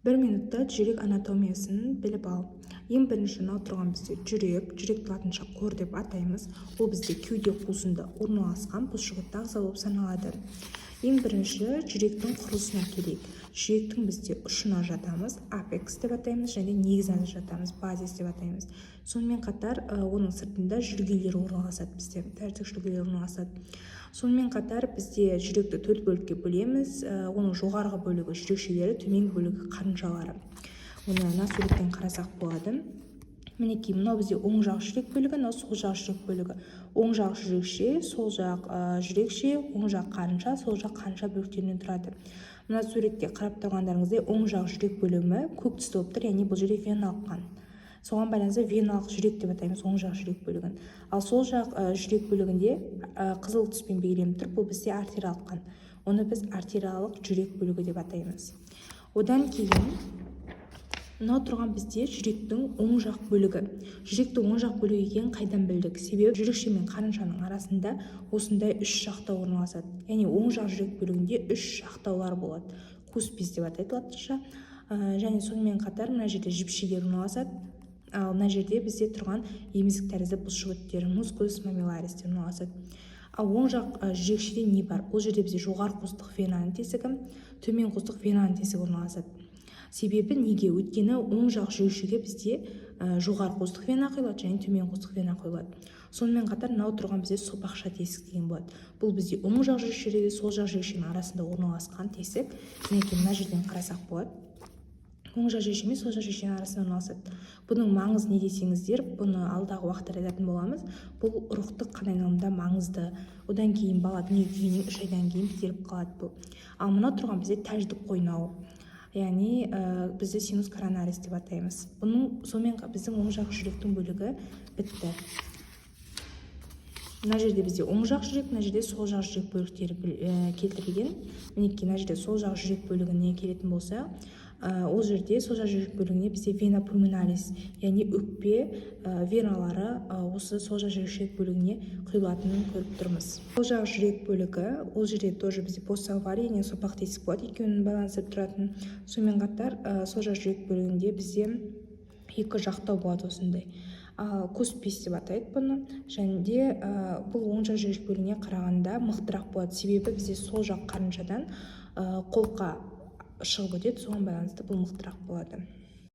Бір минутта жүрек анатомиясын біліп ал. Ең бірінші мынау тұрған бізде жүрек. Жүректі латынша cor деп атаймыз. Ол бізде кеуде қуысында орналасқан бұлшықетті ағза болып саналады. Ең бірінші жүректің құрылысына келейік. Жүректің бізде ұшына жатамыз, apex деп атаймыз, және негізіне жатамыз, basis деп атаймыз. Сонымен қатар оның сыртында жүлгелер орналасады, бізде тәріздік жүлгелер орналасады. Сонымен қатар бізде жүректі төрт бөлікке бөлеміз. Оның жоғарғы бөлігі жүрекшелері, төменгі бөлігі қарыншалары. Оны мына суреттен қарасақ болады. Мінекей, мынау бізде оң жақ жүрек бөлігі, мынау сол жақ жүрек бөлігі. Оң жақ жүрекше, сол жақ жүрекше, оң жақ қарынша, сол жақ қарынша бөліктерінен тұрады. Мына суретте қарап тұрғандарыңыздай, оң жақ жүрек бөлімі көк түсті болып тұр, яғни бұл жерде веналық қан. Соған байланысты веналық жүрек деп атаймыз оң жақ жүрек бөлігін. Ал сол жақ жүрек бөлігінде қызыл түспен белгіленіп тұр, бұл бізде артериялық қан. Оны біз артериялық жүрек бөлігі деп атаймыз. Одан кейін мынау тұрған бізде жүректің оң жақ бөлігі. Жүректің оң жақ бөлігі екенін қайдан білдік? Себебі жүрекше мен қарыншаның арасында осындай үш жақтау орналасады, яғни оң жақ жүрек бөлігінде үш жақтаулар болады, cuspis деп атайды латынша. Және сонымен қатар мына жерде жіпшелер орналасады. Ал мына жерде бізде тұрған емізік тәрізді бұлшықеттер, musculus mamillaris деп орналасады. Ал оң жақ жүрекшеде не бар? Ол жерде бізде жоғары қуыстық венаның тесігі, төмен қуыстық венаның тесігі орналасады. Себебі неге? Өйткені оң жақ жүрекшеге бізде жоғары қуыстық вена құйылады және төмен қуыстық вена құйылады. Сонымен қатар мынау тұрған бізде сопақша тесік деген болады. Бұл бізде оң жақ жүрекшеде, сол жақ жүрекшенің арасында орналасқан тесік. Мінекей, мына жерден қарасақ болады, оң жақ жүрекше мен сол жақ жүрекшенің арасында орналасады. Бұның маңызы не десеңіздер, бұны алдағы уақытта айтатын боламыз. Бұл ұрықтық қан айналымында маңызды. Одан кейін бала дүниеге келгеннен 3 айдан кейін бітеліп қалады бұл. Ал мынау тұрған бізде тәждік қойнау, яғни бізде sinus coronaris деп атаймыз бұның. Сонымен біздің оң жақ жүректің бөлігі бітті. Мына жерде бізде оң жақ жүрек, мына жерде сол жақ жүрек бөліктері келтірілген. Мінекей, мына жерде сол жақ жүрек бөлігіне келетін болсақ, ол жерде сол жақ жүрек бөлігіне бізде vena pulmonalis, яғни өкпе веналары осы сол жақ жүрек бөлігіне құйылатынын көріп тұрмыз. Сол жақ жүрек бөлігі, ол жерде тоже бізде fossa ovalis, яғни сопақ тесік болады, екеуін байланыстырып тұратын. Сонымен қатар сол жақ жүрек бөлігінде бізде екі жақтау болады осындай, ал cuspis деп атайды бұны. Және де бұл оң жақ жүрек бөлігіне қарағанда мықтырақ болады, себебі бізде сол жақ қарыншадан қолқа шығып өтеді. Соған байланысты бұл мықтырақ болады.